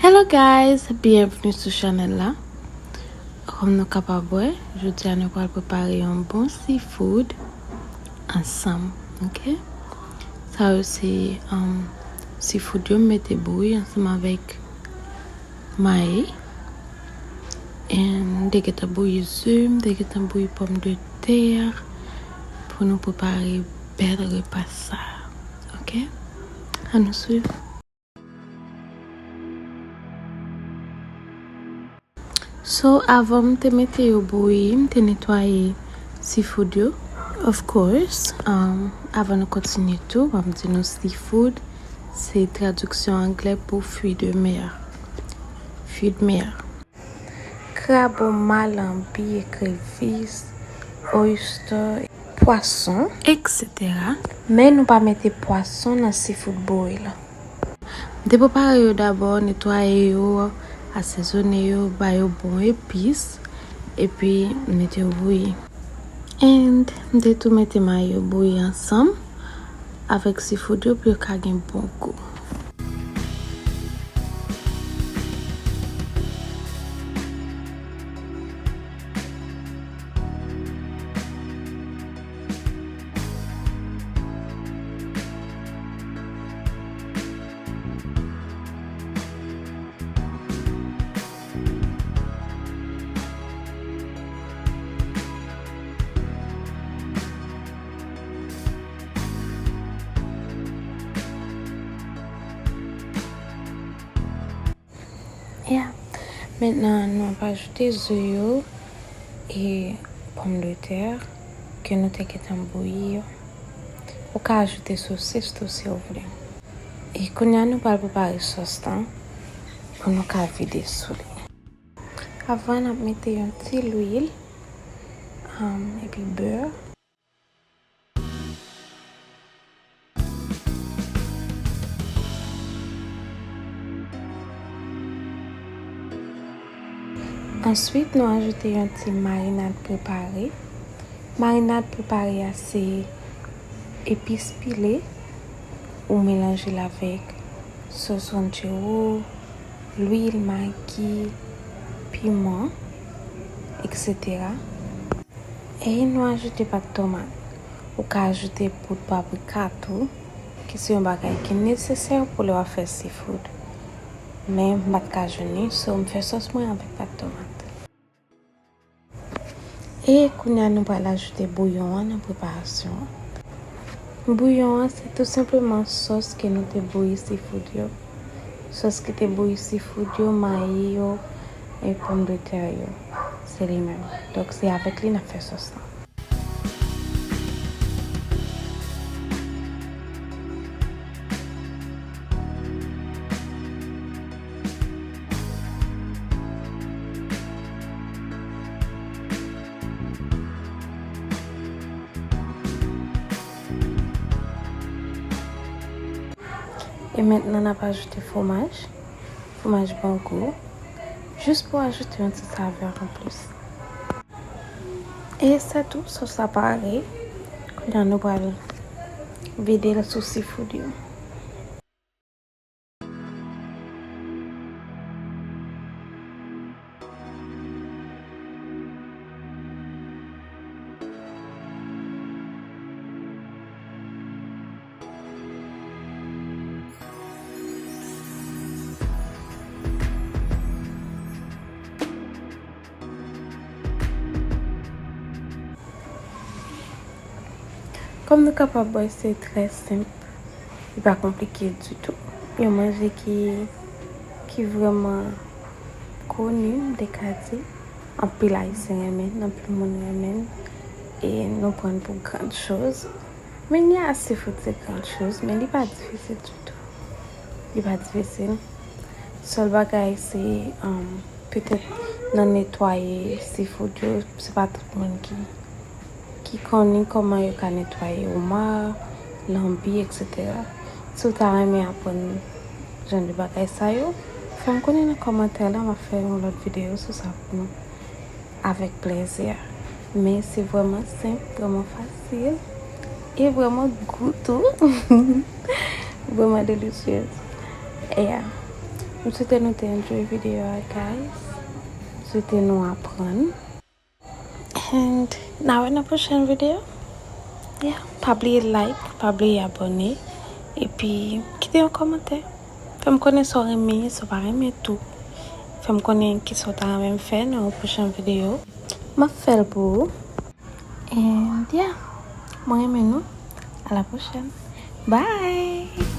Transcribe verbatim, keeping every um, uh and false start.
Hello guys, byenvni sou chanèl la. Kòm nou kapab wè, jodi a nou pral prepare yon bon seafood ansanm, ok? Sa yo se um, seafood yo m mete bouyi ansanm avèk mayi. And m te gentan bouyi ze, m te gentan bouyi pòmdetè pou nou prepare bèl repa sa, ok? Ann nou swiv. So, avan m te mete yo bouyi, m te netwaye seafood yo. Of course, um, avan nou kontinye tou, m ap di nou seafood se tradiksyon anglè pou fruit de mer. Fruit de mer. Krab, oma, lanbi, ekrevis, oyster, pwason, et cetera. Men nou pa mete pwason nan seafood bouyi la. M te prepare yo dabò, netwaye yo, asezone yo, ba yo bon epis, epi m mete yo bouyi. And m te tou mete mayi yo bouyi ansanm avèk seafood yo pou yo ka gen bon gou. Yeah. Mentnan, nou ap ajoute ze yo e pòmdetè ke nou te gentan bouyi yo. Ou ka ajoute sosis tou si w vle. E kounye a, nou pral prepare sòs lan pou nou ka vide sou li. Avan, n ap mete yon ti lwil, um, epi bè. Answit, nou ajoute yon ti marinad prepare. Marinad prepare a se epis pile, ou melanje l avèk sòs ranchero, lwil, magi, piman, et cetera. E nou ajoute pat tomat. Ou ka ajoute poud paprika tou, ki se yon bagay ki nesesè pou lè w ap fè seafood. Men m pa t ka jwenn li, so m fè sòs mwen avèk pat tomat. E kounye a, nou pral ajoute bouyon an nan preparasyon an. Bouyon an, se tou senpleman sòs ke nou te bouyi seafood yo. Sòs ki te bouyi seafood yo, mayi yo, e pòmdetè yo. Se li menm. Donk, se avèk li n ap fè sòs lan. E mentnan, n ap ajoute fwomaj. Fwomaj bon gou. Jis pou ajoute yon ti savè anplis. E se tou, sòs la pare. Kounye a, nou pral vide l sou seafood yo. Kòm nou kapab wè, se trè senp, li pa konplike ditou. Yon manje ki, ki vrèman koni, m te ka di. Anpil Ayisyen renmen l, anpil moun renmen l, e nou pran l pou grand chose. Men ya, seafood se grand chose, men li pa difisil ditou. Li pa difisil. Sèl bagay se, um, petèt nan netwaye seafood yo, se pa tout moun ki, ki konnen kòman yo ka netwaye oma, lanbi, et cetera. Si w ta renmen aprann jan de bagay sa yo, fè m konnen nan kòmantè la, m ap fè yon lòt videyo sou sa pou nou. Avèk plèzi. Men se vrèman senp, vrèman fasil e vrèman gou tou. Vrèman delisyez. E ya. M swete nou te enjoy videyo a, guys. M swete nou aprann. And n a wè nan pwochèn videyo. Yeah, pa bliye like, pa bliye abòne. Epi kite yon kòmantè. Fè m konnen sa w renmen, sa w pa renmen tou. Fè m konnen kisa w ta renmen m fè nan yon pwochèn videyo. M ap fè l pou ou. And yeah, mwen renmen nou. A la pwochèn. Bye!